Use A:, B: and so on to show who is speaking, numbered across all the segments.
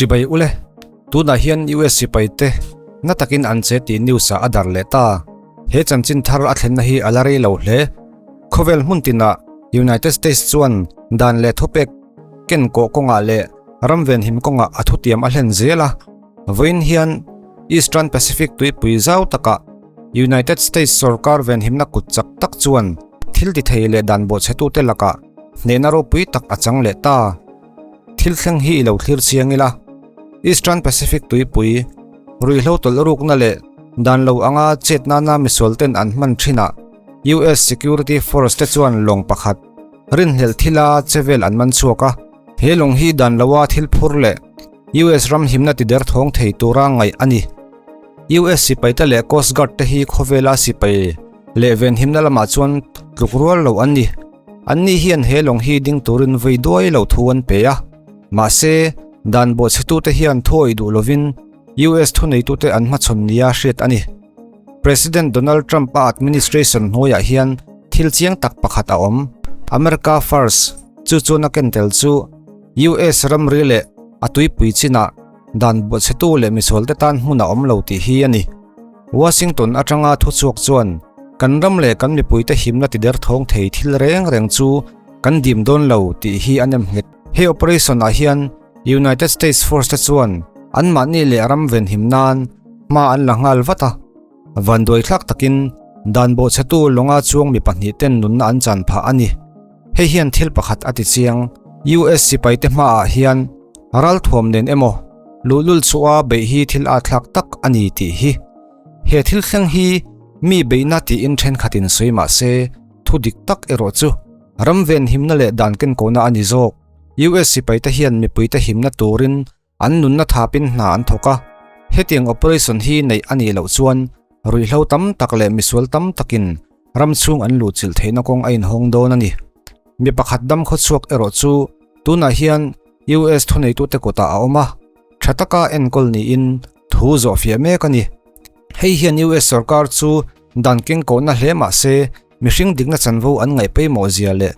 A: Chibai ule, tunah hian US sipai te na takin an che tih news ah a darh leh ta. He chanchin thar a thlenna hi a la rei lo hle. Khawvel hmun tinah United States chuan dan leh thupek ken kawh kawngah leh ram venhim kawngah a thutiam a hlen zel a. Vawiin hian Eastern Pacific tuipui zau takah United States sorkar venhimna kut chak tak chuan thil ti thei leh dan bawhchhetute lakah hnehna ropui tak a chang leh ta. Thil thleng hi i lo thlir chiang ila, Eastern Pacific tuipui, ruihhlo tawlh rukna leh dan lo anga chet nana misualten an hman thinah US Security Force te chuan lawng pakhat rinhlelh thila che vel an man chhuak a. He lawng hi dan loa thil phur leh US ram himna ti derthawng thei tura ngaih a ni. US sipaite leh Coast Guard te hi khawvela sipai leh venhimna lamah chuan tluk rual lo an ni. Anni hian he lawng hi ding turin vei duai lo thu an pe a. Mahse, dan bawhchhetute hian thuawih duh lovin US thuneitute an hmachhawn nia hriat a ni. President Donald Trump-a administration hnuaiah hian thil chiang tak pakhat a awm, America First, chu chuan a ken tel chu US ramri leh a tuipui chinah dan bawhchhetu leh misualte tan hmun a awm lo tih hi a ni. Washington atanga thuchhuak chuan kan ram leh kan mipuite himna tider thawng thei thil reng reng chu kan dim dawn lo tih hi a nem nghet. He operation ah hian United States Force te chuan anmahni leh ram venhim nan hma an la nghal vat a. Vanduai thlak takin dan bawhchhetu lawnga chuang mi pahnihten nunna an chan phah a ni. Hei hian thil pakhat a ti chiang, US sipaite hmaah hian ralthuam nen emaw luhlul chhuah a beih hi thil atthlak tak a ni tih hi. He thil thleng hi mi beihna tiin thenkhatin sawi mah se, thu dik tak erawh chu ram venhimna leh dan kenkawhna a ni zawk. US sipaite hian mipuite himna turin An nunna thapin hna an thawk a, hetiang operation hi neih a nih loh chuan ruihhlo tam tak leh misual tam takin ram chhung an luhchilh theihna kawng a inhawng dawn a ni. Mi pakhat dam khawchhuak erawh chu tunah hian US thuneitute kutah a awm a, tha taka enkawl niin thu zawhfiah mek a ni. Hei hian US sorkar chu dan kengkawhna hle mah se mihring dikna chanvo an ngaih pawimawh zia leh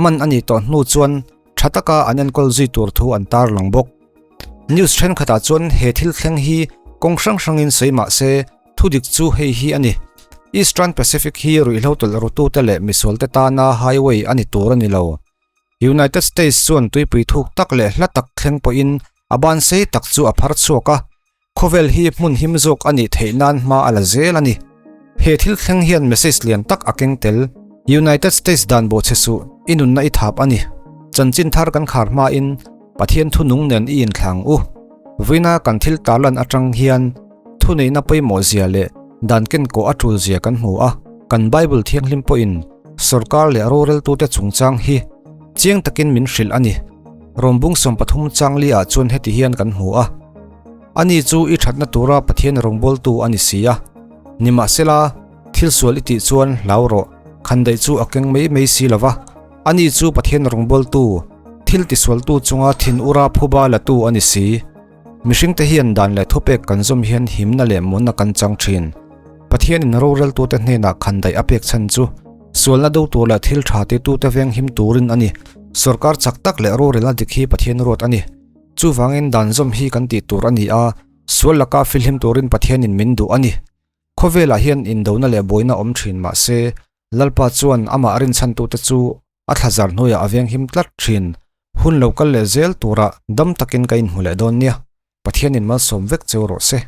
A: man a nih tawh hnu chuan Tha taka an enkawl zui tur thu an tarlang bawk. News thenkhatah chuan he thil thleng hi kawng hrang hrangin sawi mah se thudik chu hei hi a ni. Eastern Pacific hi ruihhlo tawlh rutute leh misualte tana highway a ni tur a ni lo. United States chuan tuipui thuk tak leh hla tak thleng pawhin a ban sei tak chu a phar chhuak a. Khawvel hi hmun him zawk a nih theih nan hma a la zel a ni. He thil thleng hian message lian tak a keng tel. United States dan bawhchhe suh, i nunna i thap a ni. Chanchin thar kan khar hmain Pathian thunung nen i inthlang u. Vawiina kan thil tarlan atang hian thuneihna pawimawh zia leh dan kenkawh a tul zia kan hmu a. Kan Bible thianghlim pawhin sorkar leh roreltute chungchang hi chiang takin min hrilh a ni. Rawngbung 13 changli ah chuan heti hian kan hmu a. Ani chu i thatna tura Pathian rawngbawltu a ni si a. Nimahsela, thil sual i tih chuan hlau rawh, khandaih chu a keng mai mai si lo va. Ani chu Pathian rawngbawltu, thil tisualtu chunga thin ura phuba latu a ni si. Mihringte hian dan leh thupek kan zawm hian himna leh muanna kan chang thin. Pathianin roreltute hnenah khandaih a pek chhan chu sualna do tur leh thil tha titute venghim turin a ni. Sorkar chak tak leh rorelna dik hi Pathian ruat a ni. Chuvangin dan zawm hi kan tih tur a ni a, sual laka filhim turin Pathianin min duh a ni. Khawvelah hian indona leh buaina awm thin mah se, Lalpa chuan amah rinchhantute chu a thlazar hnuaiah a venghim tlat thin. Hun lo kal leh zel turah dam takin ka inhmu leh dawn nia. Pathianin malsawm vek cheu rawh se.